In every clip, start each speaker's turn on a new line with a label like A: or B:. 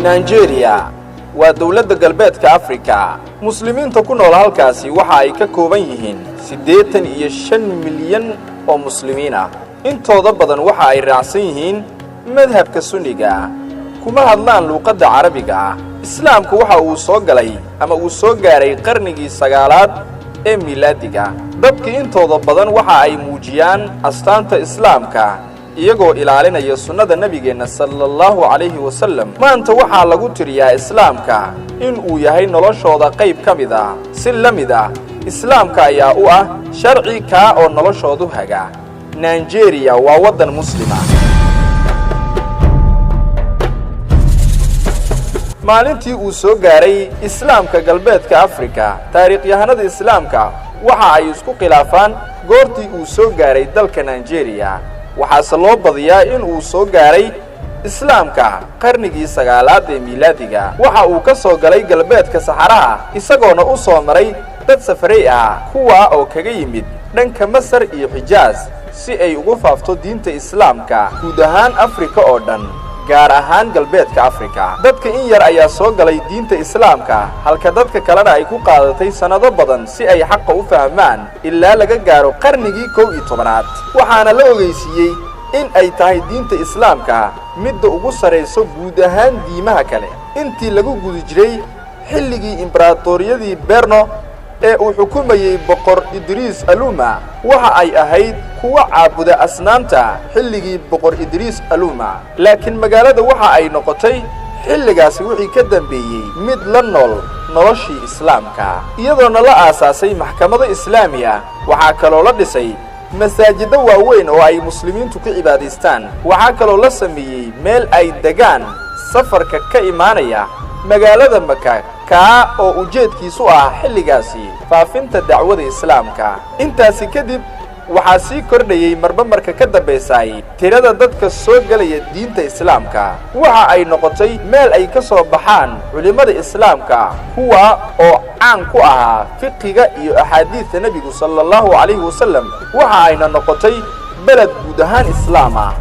A: Nigeria waa dowladda Galbeedka Afrika. Muslimiinta ku nool halkaasi waxa ay ka kooban yihiin 85 milyan oo muslimiin ah. Intooda badan waxa ay raacsan yihiin madhabka Sunniga ah, kuma hadlaan luuqadda Carabiga ah. Islaamku waxa uu soo galay ama uu soo gaaray qarnigii sagaalaad ee miilaadiga. Dadka intooda badan waxa ay muujiyaan astaanta Islaamka, iyagoo ilaalinaya sunnada Nebigeenna sala Allahu calayhi wasalam. Maanta waxaa lagu tiriyaa Islaamka in uu yahay noloshooda qayb ka mid ah. Si la mid ah, Islaamka ayaa u ah sharci kaa oo noloshoodu haga. Nigeria waa waddan Muslima. Maalintii uu soo gaaray Islaamka Galbeedka Afrika, taariikhyahanada Islaamka waxa ay isku khilaafaan goortii uu soo gaaray dalka Nigeria. Waxaase loo badiyaa in uu soo gaaray Islaamka qarnigii sagaalaad ee miilaadiga. Waxa uu ka soo galay galbeedka Saxaraha, isagoona u soo maray dad safarey ah, kuwaa oo kaga yimid dhanka Masar iyo Xijaas, si ay ugu faafto diinta Islaamka guud ahaan Afrika oo dhan, gaar ahaan Galbeedka Afrika. Dadka in yar ayaa soo galay diinta Islaamka, halka dadka kalena ay ku qaadatay sannado badan si ay xaqa u fahmaan, ilaa laga gaaro qarnigii 11aad. Waxaana la ogeysiiyey in ay tahay diinta Islaamka midda ugu sarrayso guud ahaan diimaha kale. Intii lagu guda jiray xilligii imberatoriyadii Berno ee uu xukumayey Boqor Idriis Aluma, waxa ay ahayd kuwa caabuda asnaamta xilligii Boqor Idriis Aluma. Laakiin magaalada waxa ay noqotay xilligaasi wixii ka dambeeyey mid la nool noloshii Islaamka, iyadoona la aasaasay maxkamado Islaami ah. Waxaa kaloo la dhisay masaajiddo waaweyn oo ay muslimiintu ku cibaadaystaan. Waxaa kaloo la sameeyey meel ay degaan safarka ka imaanaya magaalada Maka, kaa oo ujeedkiisu ah xilligaasi faafinta dacwada Islaamka. Intaasi kadib waxaa sii kordhayey marba marka ka dambaysay tirada dadka soo gelaya diinta Islaamka. Waxa ay noqotay meel ay ka soo baxaan culimmada Islaamka, kuwa oo caan ku ahaa fiqiga iyo axaadiidta Nebigu sala Allahu calayhi wasalam. Waxa ayna noqotay beled guud ahaan Islaam ah.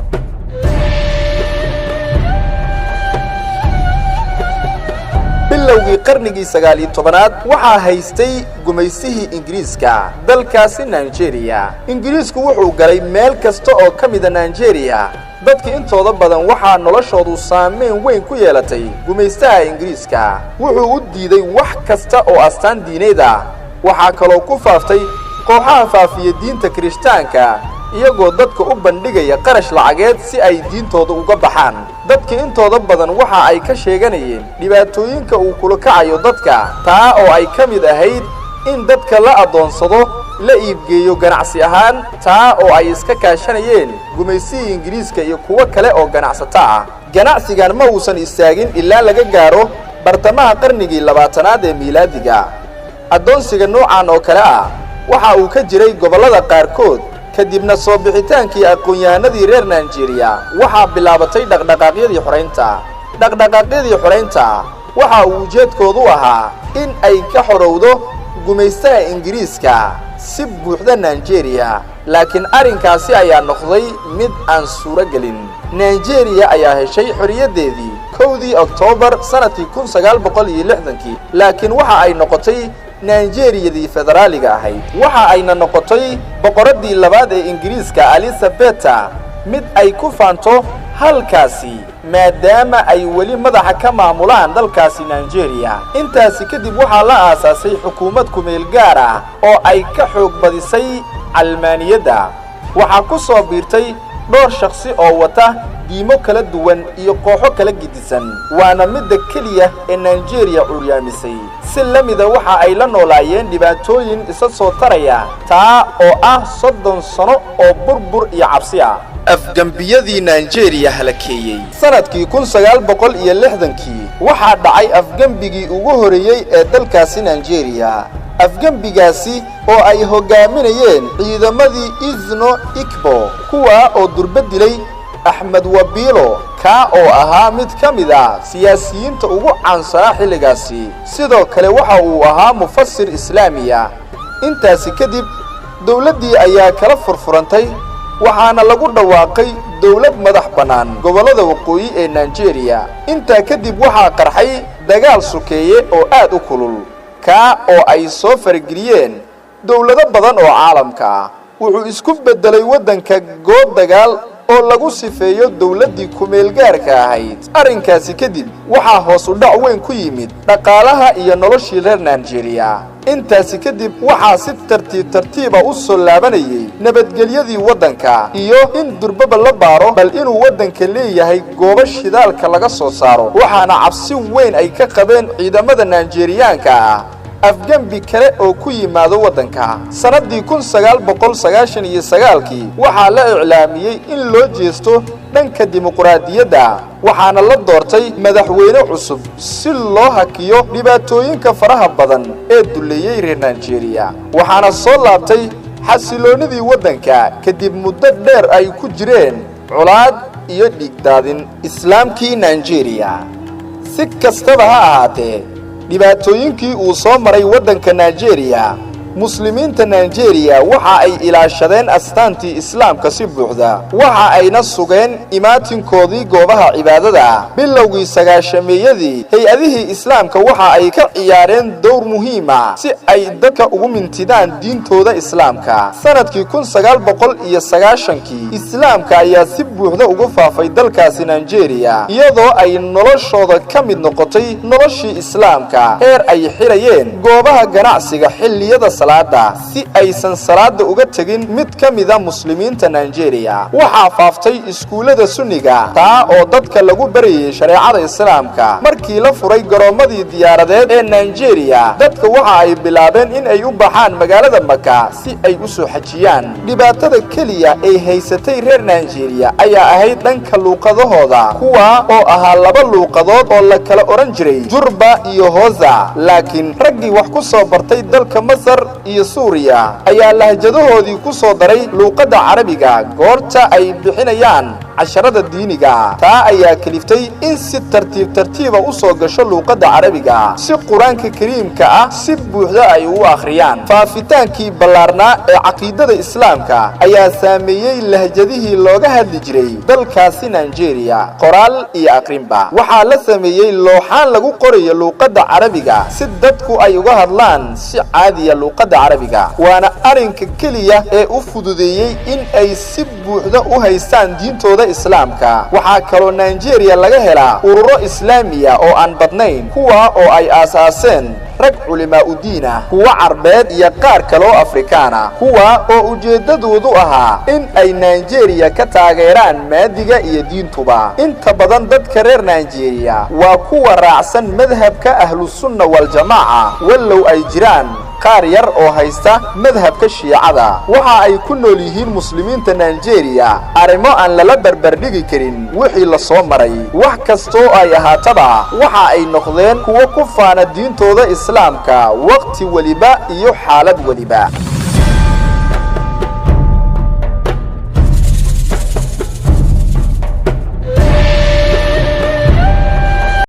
A: Bilowgii qarnigii 19aad waxaa haystay gumaysihii Ingiriiska dalkaasi Nigeria. Ingiriisku wuxuu galay meel kasta oo ka mida Nigeria. Dadka intooda badan waxaa noloshoodu saameyn weyn ku yeelatay gumaystaha Ingiriiska. Wuxuu u diiday wax kasta oo astaan diineed ah. Waxaa kaloo ku faaftay kooxaha faafiya diinta Kirishtaanka, iyagoo dadka u bandhigaya qarash lacageed si ay diintooda uga baxaan. Dadka intooda badan waxa ay ka sheeganayeen dhibaatooyinka uu kula kacayo dadka, taa oo ay ka mid ahayd in dadka la addoonsado, la iibgeeyo ganacsi ahaan, taa oo ay iska kaashanayeen gumaysihii Ingiriiska iyo kuwo kale oo ganacsato ah. Ganacsigan ma uusan istaagin ilaa laga gaaro bartamaha qarnigii 20aad ee miilaadiga. Addoonsiga noocan oo kale ah waxa uu ka jiray gobollada qaarkood. Kadibna soo bixitaankii aqoon-yahanadii reer Nigeria, waxaa bilaabatay dhaqdhaqaaqyadii xoraynta. Dhaqdhaqaaqyadii xoraynta waxa uu ujeedkoodu ahaa in ay ka xorowdo gumaystaha Ingiriiska si buuxda Nigeria, laakiin arrinkaasi ayaa noqday mid aan suuro gelin. Nigeria ayaa heshay xorriyaddeedii 1dii Oktoobar sannadkii 1960kii, laakiin waxa ay noqotay Nigeriyadii federaaliga ahayd. Waxa ayna noqotay boqoraddii labaad ee Ingiriiska, Elizabeta, mid ay ku faanto halkaasi, maadaama ay weli madaxa ka maamulaan dalkaasi Nigeria. Intaasi kadib waxaa la aasaasay xukuumad kumeel gaar ah oo ay ka xoog badisay calmaaniyadda. Waxaa ku soo biirtay dhowr shakhsi oo wata diimo kala duwan iyo kooxo kala gidisan, waana midda keliya ee Nigeria curyaamisay. Si la mida waxa ay la noolaayeen dhibaatooyin isa soo taraya, taa oo ah 30 sano oo burbur iyo cabsi ah. Afgembiyadii Nigeria halakeeyey. Sanadkii 1960kii waxaa dhacay afgembigii ugu horeeyey ee dalkaasi Nigeria, afgembigaasi oo ay hoggaaminayeen ciidamadii Izno Ikbo, kuwaa oo durba dilay Axmed Wabiilo, kaa oo ahaa mid ka mid ah siyaasiyiinta ugu caansanaa xilligaasi. Sidoo kale waxa uu ahaa mufasir Islaamiya. Intaasi kadib dowladdii ayaa kala furfurantay, Waxaana lagu dhawaaqay dowlad madax bannaan gobollada waqooyi ee Nigeria. Intaa kadib waxaa qarxay dagaal sokeeye oo aad u kulul, kaa oo ay soo farageliyeen dowlado badan oo caalamka ah. Wuxuu isku beddelay waddanka goob dagaal oo lagu sifeeyo dowladdii kumeelgaarka ahayd. Arrinkaasi kadib waxaa hoos u dhac weyn ku yimid dhaqaalaha iyo noloshii reer Nigeria. Intaasi kadib waxaa si tartiib tartiiba u soo laabanayay nabadgelyadii waddanka iyo in durbaba la baaro bal inuu waddanka leeyahay goobo shidaalka laga soo saaro. Waxaana cabsi weyn ay ka qabeen ciidamada Nigeriyaanka ah afgembi kale oo ku yimaado waddanka. Sannaddii 1999-kii waxaa la iclaamiyey in loo jeesto dhanka dimuqraadiyadda, waxaana la doortay madaxweyne cusub si loo hakiyo dhibaatooyinka faraha badan ee duleeyey reer Nigeria. Waxaana soo laabtay xasiloonnidii waddanka kadib muddo dheer ay ku jireen colaad iyo dhiigdaadin. Islaamkii Nigeria, si kastaba ha ahaatee, dhibaatooyinkii uu soo maray waddanka Nigeria, muslimiinta Nigeria waxa ay ilaashadeen astaantii islaamka si buuxda, waxa ayna sugeen imaatinkoodii goobaha cibaadada. Bilowgii 90-meeyadii, hay'adihii islaamka waxa ay ka ciyaareen dowr muhiima si ay dadka ugu mintidaan diintooda islaamka. Sanadkii 1990-kii islaamka ayaa si buuxda ugu faafay dalkaasi Nigeria, iyadoo ay noloshooda ka mid noqotay noloshii islaamka, heer ay xirayeen goobaha ganacsiga xilliyada salaada si aysan salaada uga tegin mid ka mida muslimiinta Nigeria. Waxaa faaftay iskuullada sunniga, taa oo dadka lagu barayay shareecada islaamka. Markii la furay garoomadii diyaaradeed ee Nigeria, dadka waxa ay bilaabeen in ay u baxaan magaalada Maka si ay u soo xajiyaan. Dhibaatada keliya ay haysatay reer Nigeria ayaa ahayd dhanka luuqadahooda, kuwa oo ahaa laba luuqadood oo la kala odhan jiray Jurba iyo Hoosa. Laakiin raggii wax ku soo bartay dalka Masar iyo Suuriya ayaa lahjadahoodii ku soo daray luuqadda Carabiga goorta ay bixinayaan casharada diiniga. Taa ayaa keliftay in si tartiib tartiiba u soo gasho luuqadda Carabiga si Qur-aanka Kariimka ah si buuxda ay u akhriyaan. Faafitaankii ballaarnaa ee caqiidada islaamka ayaa saameeyey lahjadihii looga hadli jiray dalkaasi Nigeria, qoraal iyo aqrinba. Waxaa la sameeyey looxaan lagu qorayo luuqadda Carabiga si dadku ay uga hadlaan si caadiya luuqadda Carabiga, waana arrinka keliya ee u fududeeyey in ay si buuxda u haystaan diintooda islaamka. Waxaa kaloo Nigeria laga helaa ururo islaamiya oo aan badnayn, kuwa oo ay aasaaseen rag culimaa udiin ah, kuwa Carbeed iyo qaar kale oo Afrikaan ah, kuwa oo ujeeddadoodu ahaa in ay Nigeria ka taageeraan maadiga iyo diintuba. Inta badan dadka reer Nigeria waa kuwa raacsan madhabka Ahlusunna Waljamaaca, wallow ay jiraan qaar yar oo haysta madhabka Shiicada. Waxa ay ku nool yihiin muslimiinta Nigeria arrimo aan lala barbardhigi karin wixii la soo maray. Wax kastoo ay ahaataba, waxa ay noqdeen kuwo ku faana diintooda islaamka waqti weliba iyo xaalad weliba.